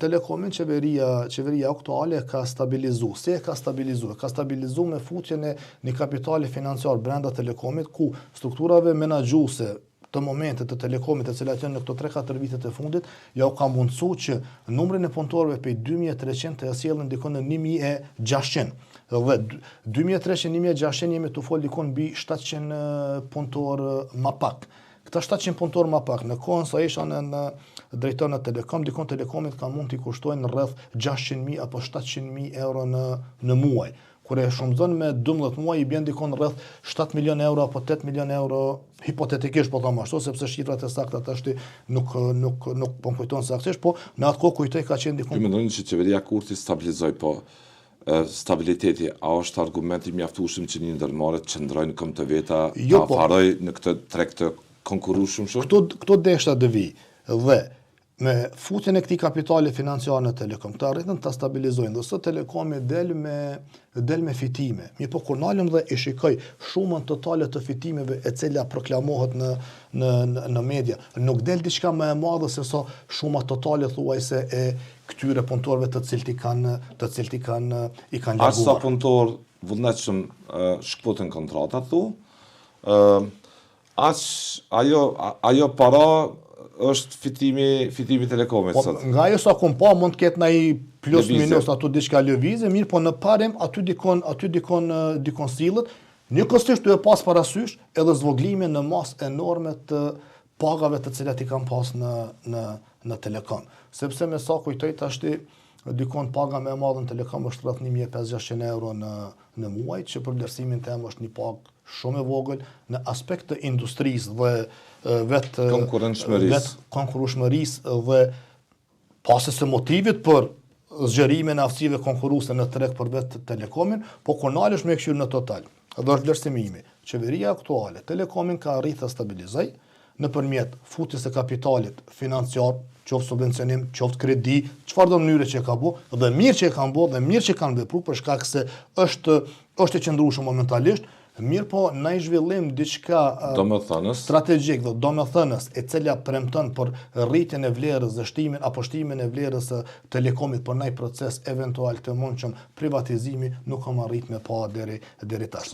Telekomin qeveria, qeveria aktuale ka stabilizu. Si e ka stabilizu? E ka stabilizu me futjen e një kapitali financiar brenda Telekomit, ku strukturave menaxhuese të momentit të Telekomit të cilat janë në këto 3-4 vitet e fundit, ja u ka mundësu që numrin e punëtorëve prej 2300 të e sjellin dikun në 1600. Dhe 2300, 1600 jemi tu fol dikun mbi 700 punëtorë ma pak. Këta 700 punëtorë ma pak, në kohën sa isha në, në drejtor në Telekom, dikun Telekomit ka mund t'i kushtojnë rreth 600.000 apo 700.000 euro në, në muaj. Kur e shumëzon me 12 muaj, i bjen dikun rreth 7 milion euro apo 8 milion euro, hipotetikisht po them ashtu, sepse shifrat e sakta tashti nuk nuk nuk po më kujton saktësisht, po në atë kohë kujtoj ka qenë dikun Ju mendoni që qeveria Kurti stabilizoi, po stabiliteti, a është argument i mjaftueshëm që një ndërmarrje të qëndrojë në këmbë të veta, jo, të po, afarojë në këtë treg të konkurrueshëm shumë? Këto këto deshta të vi. Dhe me futjen e këtij kapitali financiar në Telekom, të arritën ta stabilizojnë dhe sot Telekomi del me del me fitime. Mirëpo kur nalem dhe e shikoj shumën totale të fitimeve e cila proklamohet në në në, në media, nuk del diçka më e madhe se sa shuma totale thuajse e këtyre punëtorëve të cilët i kanë të cilët i kanë i kanë larguar. Aq sa punëtorë vullnetshëm shkëputën kontratat thu, ë aq ajo ajo para është fitimi fitimi i Telekomit po, sot. Nga ajo sa kom pa mund të ketë nai plus minus aty diçka lëvizje, mirë po në parim aty dikon aty dikon dikon sillet, njëkohësisht tu e pas parasysh edhe zvoglimin në masë enorme të pagave të cilat i kanë pas në në në Telekom. Sepse me sa kujtoj tashti dikon paga më e madhe në Telekom është rreth 1500 euro në në muaj, që për vlerësimin tim është një pagë shumë e vogël në aspekt të industrisë dhe vetë konkurrueshmërisë, vetë konkurrueshmërisë dhe pasës së motivit për zgjerimin e aftësive konkurruese në treg për vetë Telekomin, po kur nalesh me kqyr në total, dhe është vlerësimi im, qeveria aktuale Telekomin ka arritur ta stabilizoj nëpërmjet futjes së kapitalit financiar, qoftë subvencionim, qoftë kredi, çfarëdo mënyre që e ka bo, dhe mirë që e kanë bo, dhe mirë që kanë vepru, për shkak se është, është e qëndrueshëm momentalisht, mirë po naj zhvillim diçka domethënës strategjik dhe domethënës e cila premton për rritjen e vlerës dhe shtimin apo shtimin e vlerës së Telekomit për naj proces eventual të mundshëm privatizimi nuk kam arrit me pa deri deri tash.